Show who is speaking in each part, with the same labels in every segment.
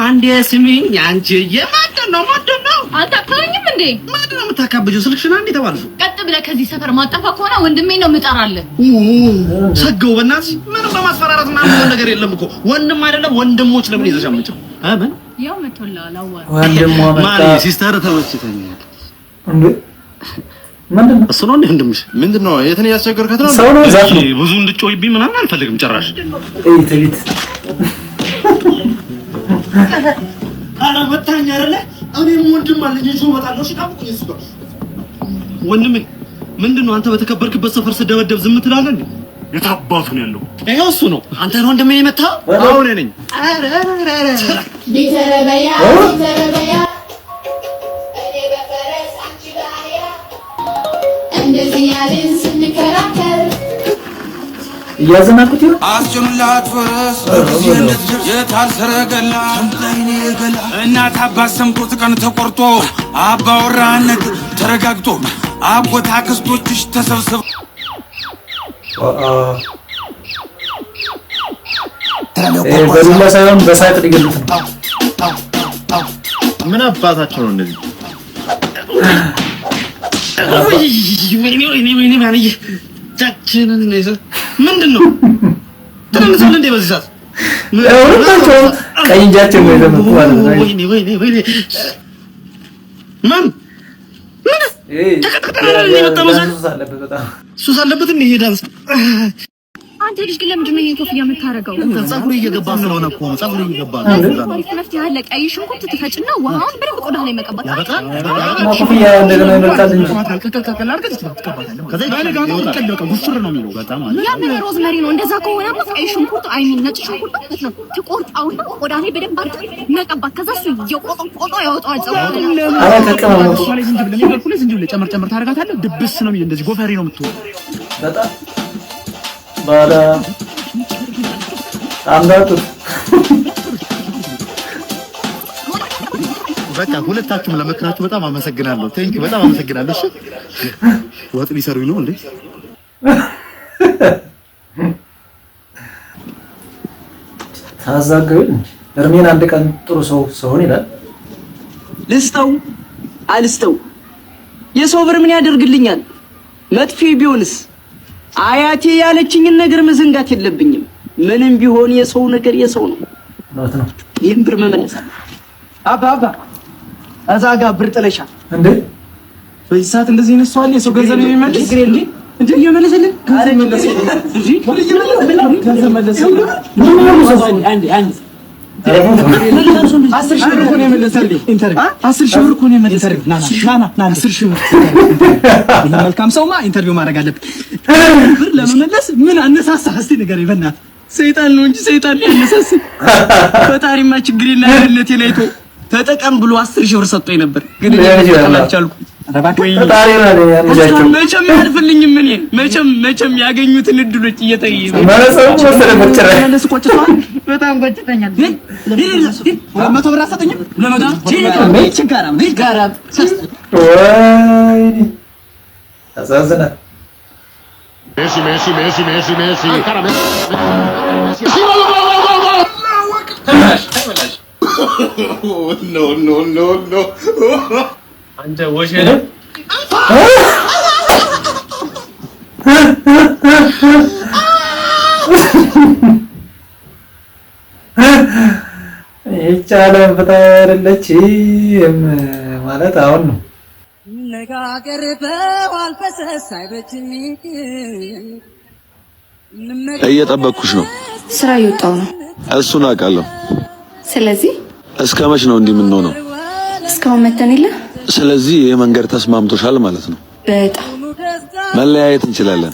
Speaker 1: አንዴ ስሚኝ አንቺዬ፣ ምንድን ነው ምንድን ነው?
Speaker 2: አንተ አታየኝም እንዴ?
Speaker 1: ምንድን ነው የምታካብጂው? ስልክሽን አንዴ ተባልሽው።
Speaker 2: ቀጥ ብለህ ከዚህ ሰፈር ማጠፋ ከሆነ ወንድሜ ነው የምጠራልህ።
Speaker 1: ሰገው በእናትሽ ምንም በማስፈራራት ምናምን የሚሆን ነገር የለም እኮ። ወንድም አይደለም ወንድሞች ለምን ይዘሽ አመጪው? ምን
Speaker 2: ያው መቶልሃል፣ አዋራ።
Speaker 3: ወንድሟ መጣ።
Speaker 1: ማን sister ተመችተኛል።
Speaker 3: እንዴ ምንድን ነው?
Speaker 1: እሱ ነው እንዴ ወንድምሽ?
Speaker 4: ምንድን ነው? የትን እያስቸገርካት ነው?
Speaker 3: ሰው ነው ዛፍ ነው?
Speaker 1: ብዙ እንድትጮይብኝ ምናምን አልፈልግም ጭራሽ።
Speaker 3: እይ ትዕቢት።
Speaker 1: ኧረ መታኝ አይደለ? እኔም ወንድም አለኝ ይዤው እመጣለሁ። እሺ ጠብቁኝ እሱ ጋር። ወንድሜ ምንድን ነው አንተ በተከበርክበት ሰፈር ስደበደብ ዝም ትላለህ እንዴ?
Speaker 5: የታባቱ ነው ያለው?
Speaker 1: ይኸው እሱ ነው። አንተ ነው ወንድሜ የመታኸው? አዎ እኔ ነኝ። ኧረ ኧረ ኧረ
Speaker 6: ቢተረበያ ቢተረበያ፣ እኔ በፈረስ አንቺ በአህያ፣ እንደዚህ ያልን ስንከራከር።
Speaker 3: እያዘናኩት ይሆን?
Speaker 7: አስጭኑላት ፈረስ በጊዜ እንድትደርስ፣ የታል ሰረገላ ሰምጣይኔ ገላ። እናት አባት ሰምቶት ቀን ተቆርጦ አባወራነት ተረጋግጦ አጎት አክስቶችሽ ተሰብስበው
Speaker 3: በዱላ ሳይሆን በሳቅ ሊገሉት ነው።
Speaker 4: ምን አባታቸው ነው እንደዚህ?
Speaker 1: ወይኔ ወይኔ ወይኔ ማንዬ ቻችንን ነው። ምንድን ነው ትደንሳለህ እንዴ በዚህ ሰዓት?
Speaker 3: ሁለታቸውም ቀኝ እጃቸው ነው የዘመቱ ማለት ነው።
Speaker 1: ወይኔ ወይኔ ወይኔ፣ ምን ምን ተቀጥቅጠናል እንዴ? መጣ መሳቅ።
Speaker 3: ሱስ አለበት በጣም።
Speaker 1: ሱስ አለበት እንዴ ይሄ ዳንስ?
Speaker 2: አንተ ልጅ ግን ለምንድን ነው ይሄን ኮፍያ የምታደርገው?
Speaker 1: ፀጉሩ እየገባ ስለሆነ እኮ ነው። ፀጉሩ እየገባ ነው።
Speaker 2: አሪፍ መፍትሄ አለ። ቀይ ሽንኩርት ትፈጭና ውሃውን በደንብ ቆዳ ላይ መቀባት።
Speaker 1: ያበቃል።
Speaker 3: እና ኮፍያ እንደገና ይመልጣል እንጂ።
Speaker 1: ከዛ
Speaker 5: ጉፍር ነው የሚለው።
Speaker 1: በጣም
Speaker 2: ያ ምን rosemary ነው። እንደዛ ከሆነ ቀይ ሽንኩርት I mean ነጭ ሽንኩርት ማለት ነው ትቆርጣውና ቆዳ ላይ በደንብ አድርገህ መቀባት። ከዛ እሱ እየቆጠቆጠ ያወጣዋል ፀጉሩን።
Speaker 3: ኧረ ከቅመሙ
Speaker 5: እሷ ላይ ዝንጅብል፣ እኔ ካልኩ ላይ ዝንጅብል ጨመር ጨመር ታደርጋታለህ። ድብስ ነው የሚል፣ እንደዚህ ጎፈሬ ነው የምትሆነው።
Speaker 3: በጣም ባለ አምዳቱት።
Speaker 4: በቃ ሁለታችሁም ለመክራችሁ በጣም አመሰግናለሁ። Thank you፣ በጣም አመሰግናለሁ። እሺ ወጥ ሊሰሩኝ ነው እንዴ?
Speaker 3: ታዛገው እንጂ እርሜን አንድ ቀን ጥሩ ሰው ሰውን ይላል።
Speaker 8: ልስጠው አልስጠው፣ የሰው ብር ምን ያደርግልኛል? መጥፌ ቢሆንስ? አያቴ ያለችኝን ነገር መዘንጋት የለብኝም። ምንም ቢሆን የሰው ነገር የሰው ነው።
Speaker 3: እውነት ነው።
Speaker 8: ይህን ብር መመለስ አለ። አባ አባ፣ እዛ ጋር ብር ጥለሻል።
Speaker 3: እንዴ
Speaker 5: በዚህ ሰዓት እንደዚህ ይነሳዋል የሰው ገንዘብ የሚመልስ?
Speaker 8: ችግር የለም እንዴ፣ እየመለሰልን
Speaker 5: ገንዘብ መለሰልን።
Speaker 8: አንዴ አንዴ።
Speaker 5: 10,000 ብር እኮ ነው የመለሰልኝ። Interview 10,000 ብር እኮ ነው የመለሰልኝ። ና ና ና ና፣ 10,000 ብር። ይሄ መልካም ሰውማ interview ማድረግ አለብን። ብር ለመመለስ ምን አነሳሳህ? እስቲ ንገረኝ በእናትህ።
Speaker 8: ሰይጣን ነው እንጂ ሰይጣን ነው ያነሳሳኝ። ፈጣሪማ ችግሬና ድህነቴን አይቶ ተጠቀም ብሎ 10,000 ብር ሰጥቶኝ ነበር፣ ግን እኔ መጠቀም አልቻልኩም።
Speaker 3: ፈጣሪ ነው ያንጃቸው።
Speaker 8: መቼም አያልፍልኝም። እኔ መቼም መቼም ያገኙትን እድሎች እየጠየቁ
Speaker 3: መነጽሩ መሰለ በጭራሽ።
Speaker 5: መለስ ቆጭቷል።
Speaker 8: በጣም ቆጭተኛል።
Speaker 5: 200 ብር አትሰጠኝም?
Speaker 8: ችጋራም ችጋራም።
Speaker 3: ወይኔ ያሳዝናል።
Speaker 4: ሜሲ ሜሲ ሜሲ ሜሲ ሜሲ። No no no no።
Speaker 1: አንተ ወሸለ።
Speaker 3: ይህች ዓለም ፍትሃዊ አይደለችም ማለት አሁን ነው።
Speaker 8: ነጋገር በዋል ፈሰስ አይበጅም።
Speaker 7: እየጠበቅኩሽ ነው።
Speaker 6: ስራ እየወጣሁ ነው።
Speaker 7: እሱን አውቃለሁ።
Speaker 6: ስለዚህ
Speaker 7: እስከ መች ነው እንዲህ የምንሆነው?
Speaker 6: እስካሁን መተን የለ።
Speaker 7: ስለዚህ ይህ መንገድ ተስማምቶሻል ማለት ነው።
Speaker 6: በጣም።
Speaker 7: መለያየት እንችላለን።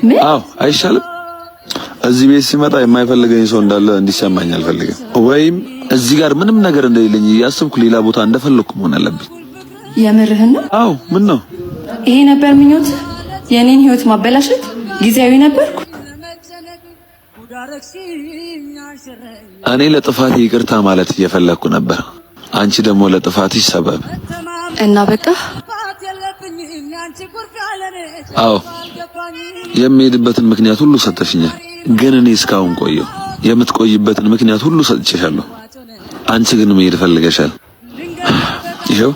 Speaker 6: ምን?
Speaker 7: አዎ አይሻልም? እዚህ ቤት ሲመጣ የማይፈልገኝ ሰው እንዳለ እንዲሰማኝ አልፈልግም። ወይም እዚህ ጋር ምንም ነገር እንደሌለኝ እያሰብኩ ሌላ ቦታ እንደፈለግኩ መሆን አለብኝ።
Speaker 6: የምርህን ነው?
Speaker 7: አዎ ምን ነው?
Speaker 6: ይሄ ነበር ምኞት? የኔን ህይወት ማበላሸት? ጊዜያዊ ነበርኩ።
Speaker 7: እኔ ለጥፋቴ ይቅርታ ማለት እየፈለግኩ ነበር። አንቺ ደግሞ ለጥፋትሽ ሰበብ።
Speaker 6: እና በቃ።
Speaker 7: አዎ የሚሄድበትን ምክንያት ሁሉ ሰተሽኛል። ግን እኔ እስካሁን ቆየሁ።
Speaker 9: የምትቆይበትን ምክንያት ሁሉ ሰጥቼሻለሁ። አንቺ ግን መሄድ ፈልገሻል። ይኸው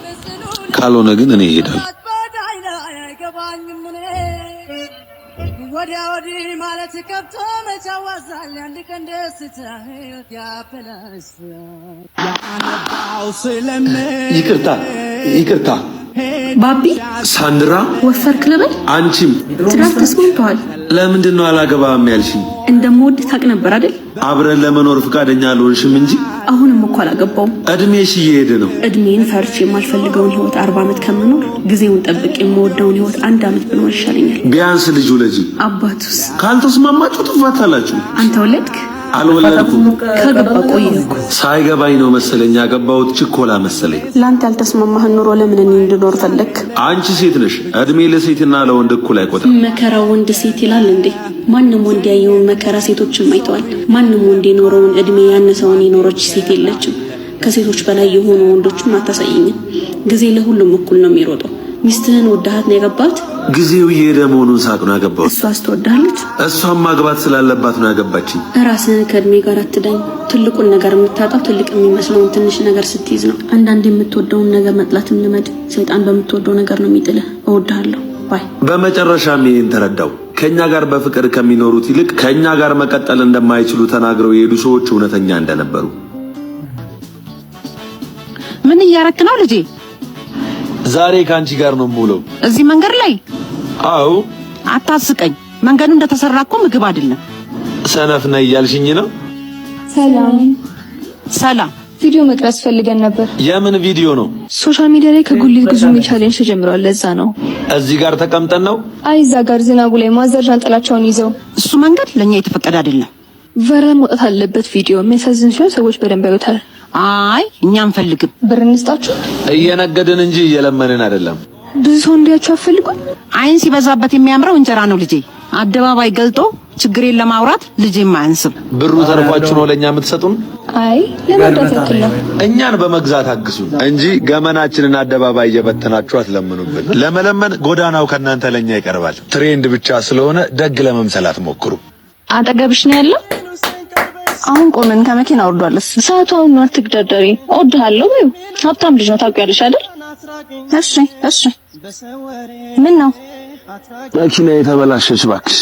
Speaker 9: ካልሆነ ግን እኔ እሄዳለሁ። ይቅርታ ይቅርታ።
Speaker 6: ባቢ።
Speaker 9: ሳንድራ።
Speaker 6: ወፈርክ ልበል?
Speaker 9: አንቺም።
Speaker 6: ትዳር ተስማምተዋል።
Speaker 9: ለምንድን ነው አላገባም ያልሽኝ?
Speaker 6: እንደምወድህ ታውቅ ነበር አይደል?
Speaker 9: አብረን ለመኖር ፈቃደኛ አልሆንሽም እንጂ።
Speaker 6: አሁንም እኮ አላገባውም።
Speaker 9: እድሜሽ እየሄደ ነው።
Speaker 6: እድሜን ፈርቼ የማልፈልገውን ህይወት 40 ዓመት ከምኖር ጊዜውን ጠብቄ የምወደውን ህይወት አንድ ዓመት ብኖር ይሻለኛል።
Speaker 9: ቢያንስ ልጅ ውለጂ።
Speaker 6: አባቱስ?
Speaker 9: ካልተስማማችሁ ትፋታላችሁ።
Speaker 6: አንተ ወለድክ?
Speaker 9: አልወለድኩም።
Speaker 6: ካገባ ቆየህ እኮ።
Speaker 9: ሳይገባኝ ነው መሰለኝ ያገባሁት፣ ችኮላ መሰለኝ።
Speaker 6: ለአንተ ያልተስማማህን ኑሮ ለምን እኔ እንድኖር ፈለግክ?
Speaker 9: አንቺ ሴት ነሽ። እድሜ ለሴትና ለወንድ እኩል አይቆጥርም።
Speaker 6: መከራ ወንድ ሴት ይላል እንዴ? ማንም ወንድ ያየውን መከራ ሴቶችም አይተዋል። ማንም ወንድ የኖረውን እድሜ ያነሰውን የኖረች ሴት የለችም። ከሴቶች በላይ የሆኑ ወንዶችም አታሳይኝም። ጊዜ ለሁሉም እኩል ነው የሚሮጠው። ሚስትህን ወዳሃት ነው ያገባት?
Speaker 9: ጊዜው እየሄደ መሆኑን ሳቅ ነው ያገባሁት።
Speaker 6: እሷስ ትወድሃለች?
Speaker 9: እሷም ማግባት ስላለባት ነው ያገባችኝ።
Speaker 6: ራስህን ከእድሜ ጋር አትዳኝ። ትልቁን ነገር የምታጣው ትልቅ የሚመስለውን ትንሽ ነገር ስትይዝ ነው። አንዳንድ የምትወደውን ነገር መጥላትም ልመድ። ሰይጣን በምትወደው ነገር ነው የሚጥልህ። እወድሃለሁ። Bye።
Speaker 9: በመጨረሻም ይህን ተረዳው። ከኛ ጋር በፍቅር ከሚኖሩት ይልቅ ከኛ ጋር መቀጠል እንደማይችሉ ተናግረው የሄዱ ሰዎች እውነተኛ እንደነበሩ።
Speaker 10: ምን እያረክ ነው ልጄ?
Speaker 9: ዛሬ ከአንቺ ጋር ነው የምውለው።
Speaker 10: እዚህ መንገድ ላይ?
Speaker 9: አዎ።
Speaker 10: አታስቀኝ። መንገዱ እንደተሰራ እኮ ምግብ አይደለም።
Speaker 9: ሰነፍ ነህ እያልሽኝ ነው?
Speaker 11: ሰላም።
Speaker 10: ሰላም።
Speaker 11: ቪዲዮ መቅረጽ ፈልገን ነበር።
Speaker 9: የምን ቪዲዮ ነው?
Speaker 11: Social media ላይ ከጉሊት ግዙ የሚል challenge ተጀምሯል። ለዛ ነው።
Speaker 9: እዚህ ጋር ተቀምጠን ነው?
Speaker 11: አይ፣ እዛ ጋር ዝናቡ ላይ ማዘር ዣንጥላቸውን ይዘው።
Speaker 10: እሱ መንገድ ለኛ የተፈቀደ አይደለም።
Speaker 11: Viral መውጣት አለበት ቪዲዮ። የሚያሳዝን ሲሆን ሰዎች በደንብ ያዩታል።
Speaker 10: አይ፣ እኛ አንፈልግም።
Speaker 11: ብር እንስጣችሁ።
Speaker 9: እየነገድን እንጂ እየለመንን አይደለም።
Speaker 11: ብዙ ሰው እንዲያችሁ አትፈልጉም?
Speaker 10: አይን ሲበዛበት የሚያምረው እንጀራ ነው ልጄ። አደባባይ ገልጦ ችግሬን ለማውራት ልጄም አያንስም።
Speaker 9: ብሩ ተርፏችሁ ነው ለኛ የምትሰጡን?
Speaker 11: አይ፣ ለመርዳት ያክል ነው።
Speaker 9: እኛን በመግዛት አግዙ እንጂ ገመናችንን አደባባይ እየበተናችሁ አትለምኑብን። ለመለመን ጎዳናው ከእናንተ ለኛ ይቀርባል። Trend ብቻ ስለሆነ ደግ ለመምሰል አትሞክሩ።
Speaker 6: አጠገብሽ ነው ያለው? አሁን ቆመን ከመኪና ወርዷል እሱ።
Speaker 11: ሰዓቱ አሁን ነው። አትግዳደሪ። እወድሃለሁ በይው። ሀብታም ልጅ ነው ታውቂያለሽ አይደል?
Speaker 6: እሺ። ምን ነው?
Speaker 9: መኪና የተበላሸች እባክሽ።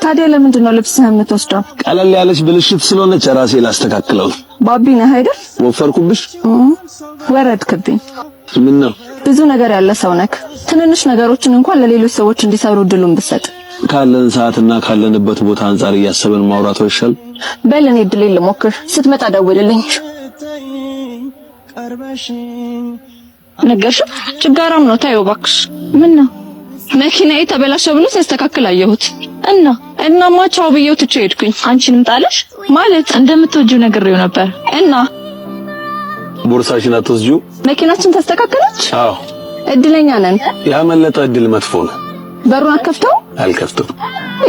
Speaker 6: ታዲያ ለምንድን ነው ልብስህን የምትወስደው?
Speaker 9: ቀለል ያለች ብልሽት ስለሆነች ራሴ ላስተካክለው።
Speaker 6: ባቢ ነህ አይደል?
Speaker 9: ወፈርኩብሽ?
Speaker 6: ወረድክብኝ።
Speaker 9: ምን ነው?
Speaker 6: ብዙ ነገር ያለ ሰው ነክ። ትንንሽ ነገሮችን እንኳን ለሌሎች ሰዎች እንዲሰሩ እድሉን ብትሰጥ።
Speaker 9: ካለን ሰዓትና ካለንበት ቦታ አንጻር እያሰብን ማውራቱ ይሻል።
Speaker 6: በል እኔ እድሌን ልሞክር። ስትመጣ ደውልልኝ።
Speaker 11: ነገርሽው? ችጋራም ነው። ታየው እባክሽ። ምን ነው? መኪናዬ ተበላሸ ብሎ ሲያስተካክል አየሁት። እና እናማ ቻው ብዬው ትቼ ሄድኩኝ። አንቺንም ጣለሽ ማለት እንደምትወጂው ነግሬው ነበር። እና
Speaker 9: ቦርሳሽን አትወስጂው?
Speaker 6: መኪናችን ተስተካከለች?
Speaker 9: አዎ።
Speaker 6: እድለኛ ነን።
Speaker 9: ያመለጠ እድል መጥፎ ነው።
Speaker 6: በሩን አትከፍተው?
Speaker 9: አልከፍተው።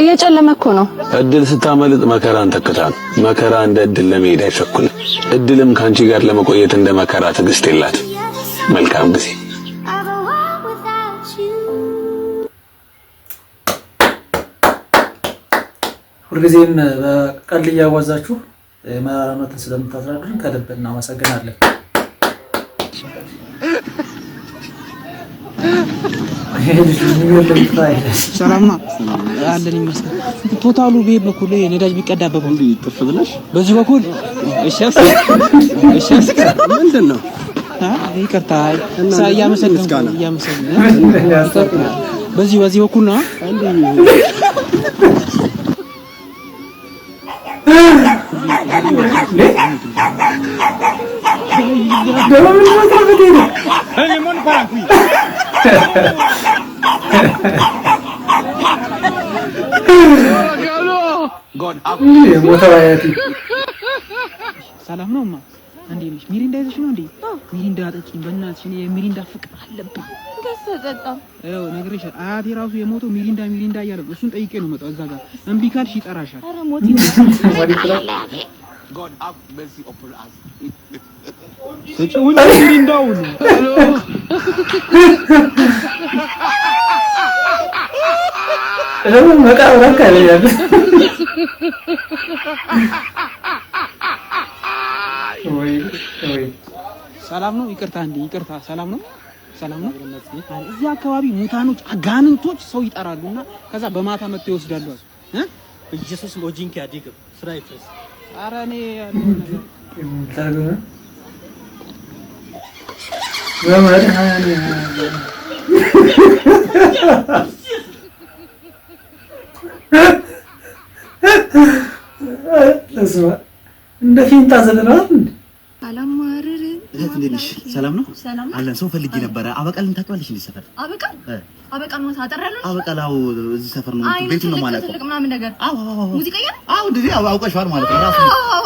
Speaker 6: እየጨለመ እኮ ነው።
Speaker 9: እድል ስታመልጥ መከራን ተክታ ነው። መከራ እንደ እድል ለመሄድ አይቸኩልም። እድልም ከአንቺ ጋር ለመቆየት እንደ መከራ ትዕግስት የላት። መልካም ጊዜ።
Speaker 3: ሁልጊዜም በቀልድ እያዋዛችሁ መራራነትን ስለምታስረዱን ከልብ እናመሰግናለን። ይሄ ልጅ የሚገርም ፍራ።
Speaker 5: ሰላም ነው አለን ይመስገን። ቶታሉ ቤት በኩል ነዳጅ ቢቀዳበት በኩል በዚህ በኩል እሺ፣ እሺ፣
Speaker 12: ምንድን ነው?
Speaker 5: ይቅርታ እያመሰገንኩ እያመሰገንኩ በዚህ በኩል ነው።
Speaker 3: ደግሞ ምን መስራት ነው? የሞተው አያቴ።
Speaker 5: ሰላም ነው እማ፣ እንዴት ነሽ? ሚሪንዳ ይዘሽ ነው እንዴ? ሚሪንዳ አጠጪኝ በእናትሽ፣ እኔ የሚሪንዳ ፍቅር አለብኝ። ይኸው ነግሬሻለሁ። አያቴ ራሱ የሞተው ሚሪንዳ ሚሪንዳ እያለ ነው። እሱን ጠይቄ ነው የመጣው። እዛ ጋር እምቢ ካልሽ ይጠራሻል።
Speaker 7: God have mercy upon us.
Speaker 5: ስጪው እንጂ ሚሪንዳውን።
Speaker 3: ደግሞ መቃብር አካባቢ ያለ።
Speaker 5: ሰላም ነው? ይቅርታ እንዴ፣ ይቅርታ። ሰላም ነው? ሰላም ነው? እዚህ አካባቢ ሙታኖች፣ አጋንንቶች ሰው ይጠራሉና ከዛ በማታ መጥተው ይወስዳሉ አሉ እ
Speaker 1: ኢየሱስ ሞጂንክ ያዲግም ስራ ይፍረስ።
Speaker 5: ኧረ እኔ ያለው ነገር
Speaker 3: ተርጉም በመድኃኒዓለም። በስመ አብ፣ እንደ ፊንጣ ዘለናል እንዴ?
Speaker 2: አላማርር።
Speaker 4: እህት እንዴት ነሽ? ሰላም ነው?
Speaker 2: ሰላም ነው።
Speaker 4: አለን። ሰው ፈልጌ ነበረ። አበቃልን ታውቂዋለሽ? እንዴ ሰፈር
Speaker 2: አበቃል
Speaker 4: እ
Speaker 2: አበቃል ማለት አጠር ያለ ነው።
Speaker 4: አበቃል። አዎ፣ እዚህ ሰፈር ነው።
Speaker 2: አይኑ
Speaker 4: ቤቱን ነው
Speaker 2: ትልቅ
Speaker 4: የማላውቀው።
Speaker 2: ትልቅ ምናምን ነገር።
Speaker 4: አዎ፣
Speaker 2: ሙዚቀኛ ነው?
Speaker 4: አዎ፣ እንደዚህ አውቀሽዋል ማለት ነው። ራሱ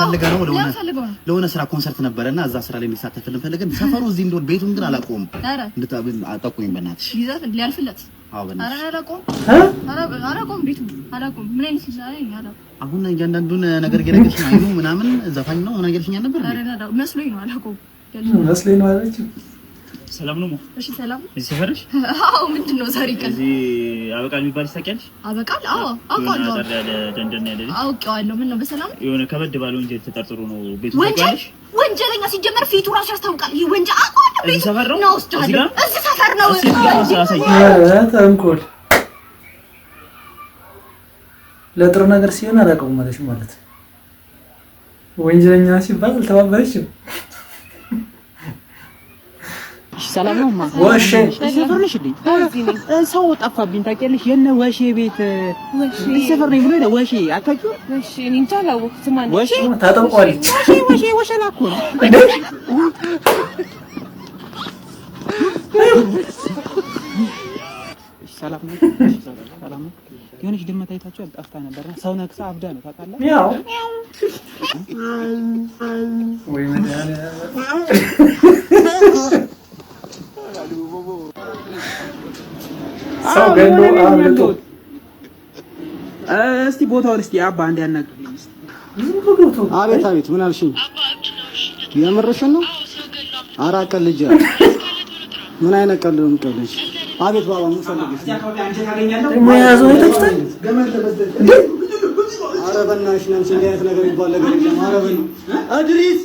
Speaker 4: ፈልገ ነው ለሆነ
Speaker 2: ለምን ፈልገው ነው?
Speaker 4: ለሆነ ስራ ኮንሰርት ነበረና እዛ ስራ ላይ እንዲሳተፍልን ፈልገን ሰፈሩ እዚህ እንደሆነ ቤቱን ግን አላውቀውም።
Speaker 2: ኧረ
Speaker 4: እንድታጠቁኝ በእናትሽ።
Speaker 2: ይዘት ሊያልፍለት።
Speaker 4: አዎ፣
Speaker 2: ኧረ
Speaker 4: በእናትሽ።
Speaker 2: አላውቀውም። ኧረ አላውቀውም፣ ቤቱን አላውቀውም። ምን አይነት ልጅ አለኝ አላውቀውም።
Speaker 4: አሁን እያንዳንዱን ነገር እየነገርሽኝ አይኑ ምናምን ዘፋኝ ነው ምናምን እያልሽኝ አልነበር እንዴ?
Speaker 2: ኧረ አላውቀውም፣ መስሎኝ ነው፣ አላውቀውም።
Speaker 3: መስሎኝ ነው አለችው።
Speaker 12: ሰላም ነው?
Speaker 2: እሺ ሰላም።
Speaker 12: እዚህ ሰፈርሽ?
Speaker 2: አዎ፣ ምንድን ነው ዛሬ ቀን?
Speaker 12: እዚህ አበቃል የሚባል ታውቂያለሽ?
Speaker 2: አበቃል? አዎ
Speaker 12: የሆነ
Speaker 2: አውቀዋለሁ።
Speaker 12: አጠር ያለ ደንደን ያለ ልጅ።
Speaker 2: አውቄዋለሁ። ምን ነው፣ በሰላም ነው?
Speaker 12: የሆነ ከበድ ባለ ወንጀል ተጠርጥሮ ነው ቤቱ።
Speaker 2: ወንጀል?
Speaker 12: ታውቂዋለሽ?
Speaker 2: ወንጀለኛ ሲጀመር ፊቱ ራሱ ያስታውቃል። ይህ ወንጀል አውቀዋለሁ።
Speaker 12: እዚህ
Speaker 2: ቤቱ
Speaker 12: ሰፈር ነው?
Speaker 2: ነው
Speaker 12: እዚህ
Speaker 2: ወስደዋለሁ።
Speaker 12: ጋር?
Speaker 2: እዚህ ሰፈር ነው።
Speaker 12: እስኪ እዚህ ጋር አሳይኝ።
Speaker 3: ኧረ ተንኮል ለጥሩ ነገር ሲሆን አላውቀውም ማለት ማለት ወንጀለኛ ሲባል አልተባበረችም።
Speaker 5: ሰላም ነው ማ?
Speaker 3: ወሼ።
Speaker 5: እዚህ ሰፈር ነሽ እንዴ? ሰው ጠፋብኝ ታውቂያለሽ? የነ ወሼ ቤት እዚህ ሰፈር ነኝ ብሎ ሄደ። ወሼ አታውቂውም?
Speaker 13: ወሼ እኔ እንጃ አላወኩትም። ማን ነው?
Speaker 5: ወሼ
Speaker 3: ታጠምቀዋለች።
Speaker 5: ወሼ ወሼ ወሸላ እኮ ነው። እሺ ሰላም ነው? እሺ ሰላም ነው? የሆነች ድመት አይታችኋል? ጠፍታ ነበርና ሰው ነክሳ አብዳ ነው ታውቃለህ?
Speaker 3: ሚያው ወይ መድኃኒዓለም፣ ሰው ገሎ አምልጦ።
Speaker 5: እስቲ ቦታውን እስቲ አባ አንድ ያናግሩልኝ እስቲ።
Speaker 1: አቤት አቤት፣ ምን አልሽኝ? የምርሽን ነው? ኧረ አትቀልጂ። ምን አይነት ቀልድ ነው የምትቀልጂው? አቤት ባባ፣ ምን ፈልገሽ ነው?
Speaker 3: ደግሞ የያዘው አይታችሁታል?
Speaker 1: ኧረ በእናትሽ ናንቺ፣ እንዲህ አይነት ነገር ይባል ነገር የለም። ኧረ በእናትሽ እድሪስ፣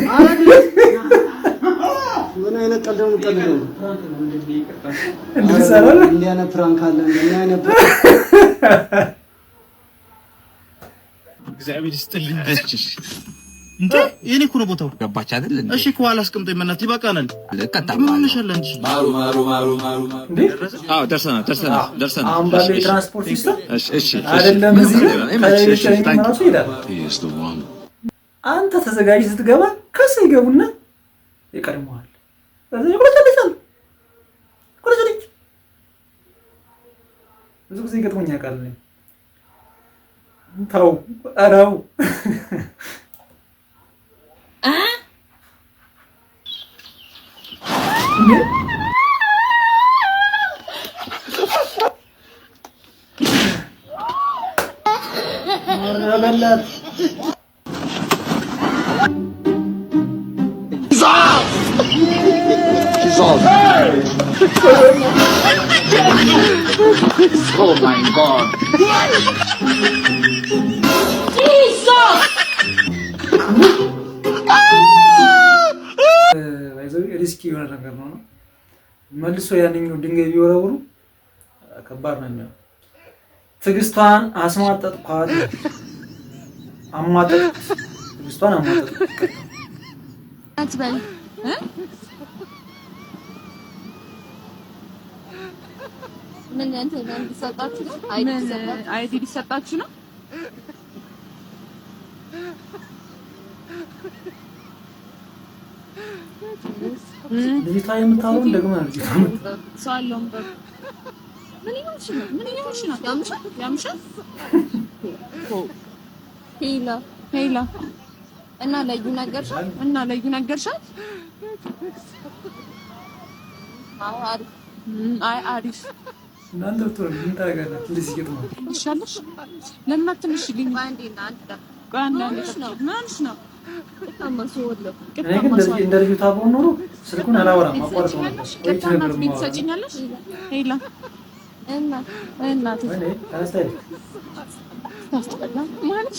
Speaker 1: ኧረ እድሪስ፣ ምን አይነት ቀልድ ነው የምትቀልደው?
Speaker 3: እድሪስ አላለ?
Speaker 1: እንዲህ አይነት prank አለ እንዴ? እንዲህ አይነት prank
Speaker 12: እግዚአብሔር ይስጥልኝ።
Speaker 4: እንዴ የኔ እኮ ነው ቦታው።
Speaker 7: ገባች አይደል እንዴ?
Speaker 4: እሺ ከኋላ አስቀምጠኝ በእናትህ ይበቃናል። ምን ሆነሻል አንቺ?
Speaker 7: ማሩ ማሩ ማሩ ማሩ ማሩ። አዎ ደርሰናል፣ ደርሰናል፣ ደርሰናል።
Speaker 3: አሁን ባለው የትራንስፖርት system
Speaker 7: እሺ እሺ
Speaker 3: አይደለም እዚህ ከሌሎች ራሱ ይሄዳል። አንተ ተዘጋጅ ስትገባ ከስ ይገቡና ይቀድመዋል። ከዛ ይቆለጨልጫል ቆለጨልጭ። ብዙ ጊዜ ገጥሞኝ ያውቃል። እኔ ተው ኧረው እንዴ፣ ኧረ በላት።
Speaker 7: Oh my God.
Speaker 2: Jesus!
Speaker 3: Risky የሆነ ነገር ነው። መልሶ ያንኛው ድንጋይ ቢወረውሩ ከባድ ነው የሚሆነው። ትዕግስቷን አስማጠጥኳት፣ አማጠጥኩት፣ ትዕግስቷን አማጠጥኩት።
Speaker 13: አትበል እ ምን እንትን ሊሰጣችሁ ነው? ID ሊሰጣችሁ?
Speaker 11: ID ሊሰጣችሁ ነው?
Speaker 3: ልጅቷ የምታወራውን ደግማ ነው ልጅቷ የምታወራው።
Speaker 11: ሰው አለውም በ
Speaker 13: ምን ይሆንሽ ነው? ምን ይሆንሽ ነው? ያምሻል? ያምሻል? ሄላ
Speaker 11: ሄላ
Speaker 13: እና ለዩ ነገርሻት?
Speaker 11: እና ለዩ ነገርሻት?
Speaker 13: አዎ አሪፍ።
Speaker 11: አይ አሪፍ።
Speaker 3: እናንተ ብትሆኑ ምን ታደርጋላችሁ? እንደዚህ ሲገጥማችሁ
Speaker 11: ይሻለሽ? ለምን አትነሽልኝ?
Speaker 13: ቆይ አንዴ እና አንድ
Speaker 11: ቆይ አንዴ አንዴ።
Speaker 13: ምን ሆነሽ ነው?
Speaker 11: ምን ሆነሽ ነው?
Speaker 3: እኔ ግን እንደ ልጅቷ ብሆን ኖሮ ስልኩን አላወራም፣ አቋርጠው ነበር። ቆይቼ
Speaker 11: ቅርታ
Speaker 3: ነበር
Speaker 11: እናት ቤት
Speaker 3: የማወራው።
Speaker 11: ትሰጪኛለሽ? ሄላ
Speaker 13: እና
Speaker 11: እናት
Speaker 3: ወይኔ ተነስታ ሄደች።
Speaker 11: ታስጠላ ማለት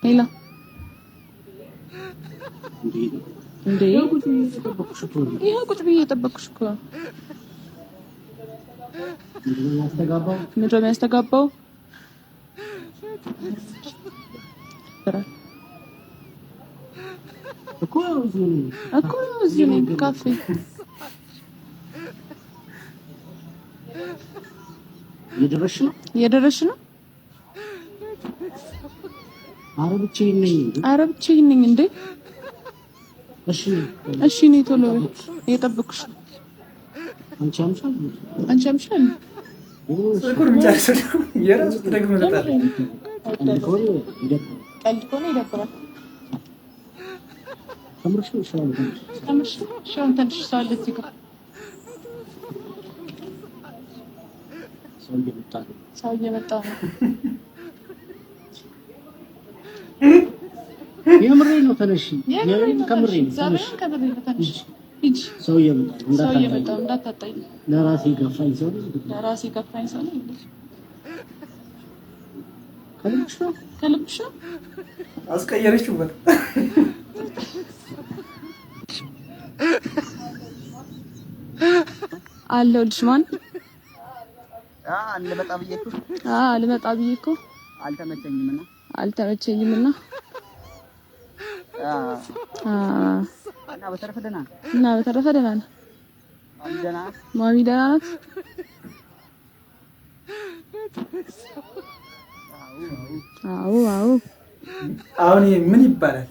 Speaker 13: Hello እንዴ፣ ይኸው ቁጭ ብዬ እየጠበቅኩሽ እኮ ነው። ምንድን ነው የሚያስተጋባው? እኮ እዚሁ ነኝ ካፌ።
Speaker 1: እየደረስሽ ነው?
Speaker 13: እየደረስሽ ነው?
Speaker 1: ኧረ ብቻዬን ነኝ።
Speaker 13: ኧረ ብቻዬን ነኝ እንዴ።
Speaker 1: እሺ
Speaker 13: እሺ፣ ነይ ቶሎ በይ፣ እየጠበቅኩሽ ነው።
Speaker 1: አንቺ አምሻል?
Speaker 13: አንቺ አምሻል?
Speaker 3: ስልኩን የሚጨርሰው የራሱ ትደግምለታለህ።
Speaker 1: ቀልድ ከሆነ ይደብራል።
Speaker 13: ቀልድ ከሆነ ይደብራል።
Speaker 1: ከምርሽ ነው? እሺ አሁን ተነሽ።
Speaker 13: ከምርሽ ነው? እሺ አሁን ተነሽ። ሰው አለ እዚህ ጋር።
Speaker 1: ሰው እየመጣ ነው።
Speaker 13: ሰው እየመጣ ነው።
Speaker 1: የምሬን ነው። ተነሽ።
Speaker 13: የምሬን ነው።
Speaker 1: ከምሬ ነው። ተነሽ።
Speaker 13: እግዚአብሔርን ከምሬ ነው። ተነሽ። ሂጂ።
Speaker 1: ሰው እየመጣ ነው።
Speaker 13: ሰው እየመጣ
Speaker 1: እንዳታጣኝ።
Speaker 13: ነው። እንዳታጣኝ።
Speaker 1: ለራሴ ገፋኝ ሰው ነኝ።
Speaker 13: ለራሴ ከፋኝ ሰው ነኝ።
Speaker 1: ከልብሽ ነው?
Speaker 13: ከልብሽ ነው?
Speaker 3: አስቀየረችው በጣም።
Speaker 13: አለሁልሽ። ማን?
Speaker 8: ልመጣ ብዬ እኮ።
Speaker 13: ልመጣ ብዬ እኮ።
Speaker 8: አልተመቸኝም እና
Speaker 13: አልተመቸኝም እና
Speaker 8: እና በተረፈ ደህና ነው።
Speaker 13: እና በተረፈ ደህና ነው።
Speaker 8: ማሚ ደህና ናት?
Speaker 13: ማሚ ደህና ናት? አዎ አዎ።
Speaker 3: አሁን ይሄ ምን ይባላል?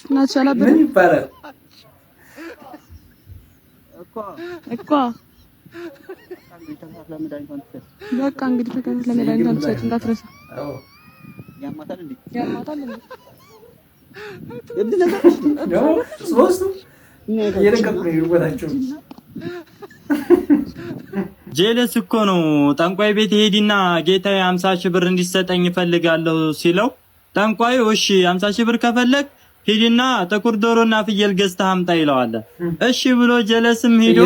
Speaker 13: እናትሽ አላበደም?
Speaker 3: ምን ይባላል?
Speaker 8: እኮ
Speaker 13: እኮ በቃ እንግዲህ ተከታትለህ መድኃኒቷን ትሰጪ እንዳትረሳ።
Speaker 8: ያማታል እንዴ?
Speaker 13: ያማታል እንዴ?
Speaker 3: ደግሞ ሶስቱ እየለቀቁ ነው የሄዱበታቸው።
Speaker 14: ጀለስ እኮ ነው ጠንቋይ ቤት ሄዲና ጌታዬ 50,000 ብር እንዲሰጠኝ እፈልጋለሁ ሲለው፣ ጠንቋዩ እሺ 50 ሺህ ብር ከፈለግ ሂድና ጥቁር ዶሮና ፍየል ገዝተህ አምጣ ይለዋል። እሺ ብሎ ጀለስም ሂዶ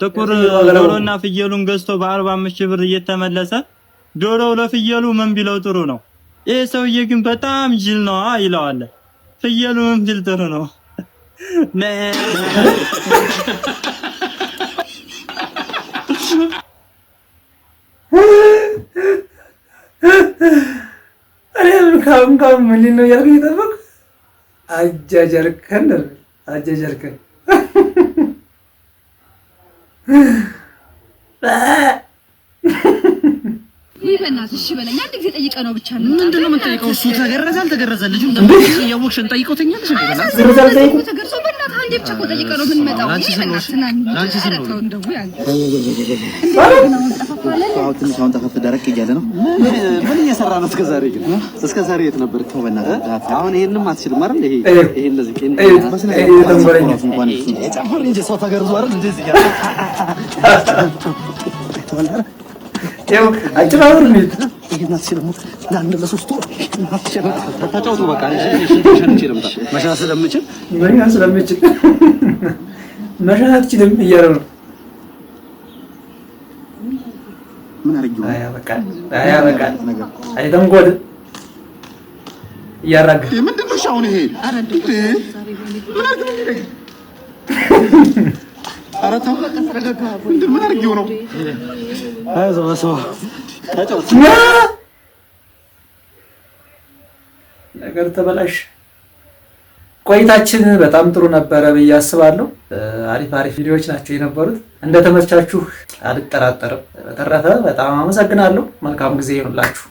Speaker 14: ጥቁር ዶሮና ፍየሉን ገዝቶ በ45 ሺህ ብር እየተመለሰ ዶሮው ለፍየሉ ምን ቢለው ጥሩ ነው? ይሄ ሰውዬ ግን በጣም ጅል ነው ይለዋል። ፍየሉ ምን ቢል ጥሩ ነው?
Speaker 3: እኔ ካሁን ካሁን ምን ሊል ነው እያልኩ እየጠበቅኩ አጃጃልከን ነው አጃጃልከን።
Speaker 2: ውይ በእናትህ እሺ በለኝ። አንድ ጊዜ ጠይቀህ ነው ብቻ ነው።
Speaker 1: ምንድን ነው የምንጠይቀው? እሱ ተገረዘ አልተገረዘ ልጁ እንደማይገረዝ እያወቅሽ እንጠይቀው ትኛለሽ እንዴ? በእናትህ
Speaker 2: ተገርዞ በእናትህ አንዴ ብቻ እኮ ጠይቀህ ነው የምንመጣው።
Speaker 1: ለአንቺ ስል ነው።
Speaker 2: በእናትህ ና እንሂድ።
Speaker 1: ለአንቺ ስል
Speaker 2: ኧረ
Speaker 1: ነው።
Speaker 2: ተው እንደው ያንተ
Speaker 4: አሁን ትንሽ አሁን ጠፈፍ ደረቅ እያለ ነው።
Speaker 1: ምን እየሰራ ነው? እስከ ዛሬ ግን እስከ ዛሬ የት ነበር?
Speaker 4: ተው በእናትህ።
Speaker 1: አሁን ይሄንንም አትችልም አይደል? ይሄ ይሄ እንደዚህ ጨምር እንጂ ሰው ተገርዞ አይደል እንደዚህ እያለ
Speaker 3: ይኸው አጨማምር እንሂድ።
Speaker 1: ይሄን አትችልም። ለአንድ ለሶስት ወር አትችልም። ተጫውቱ በቃ። እኔ ሽንት ሸንቼ ልምጣ። መሽናት ስለምችል
Speaker 3: መሽናት ስለምችል መሽናት አትችልም እያለው ነው።
Speaker 4: ምን አድርጌው ነው?
Speaker 3: አይ ያበቃል። አይ ተንኮል እያራገ
Speaker 4: ምንድን ነው አሁን ይሄ? እንዴ ምን አድርጌው ነው? ኧረ ተው። ምንድን ምን አድርጌው ነው?
Speaker 1: አይዞህ በስመ አብ ተጫውት።
Speaker 3: ነገር ተበላሽ። ቆይታችን በጣም ጥሩ ነበረ ብዬ አስባለሁ። አሪፍ አሪፍ ቪዲዮዎች ናቸው የነበሩት። እንደተመቻችሁ አልጠራጠርም። በተረፈ በጣም አመሰግናለሁ። መልካም ጊዜ ይሁንላችሁ።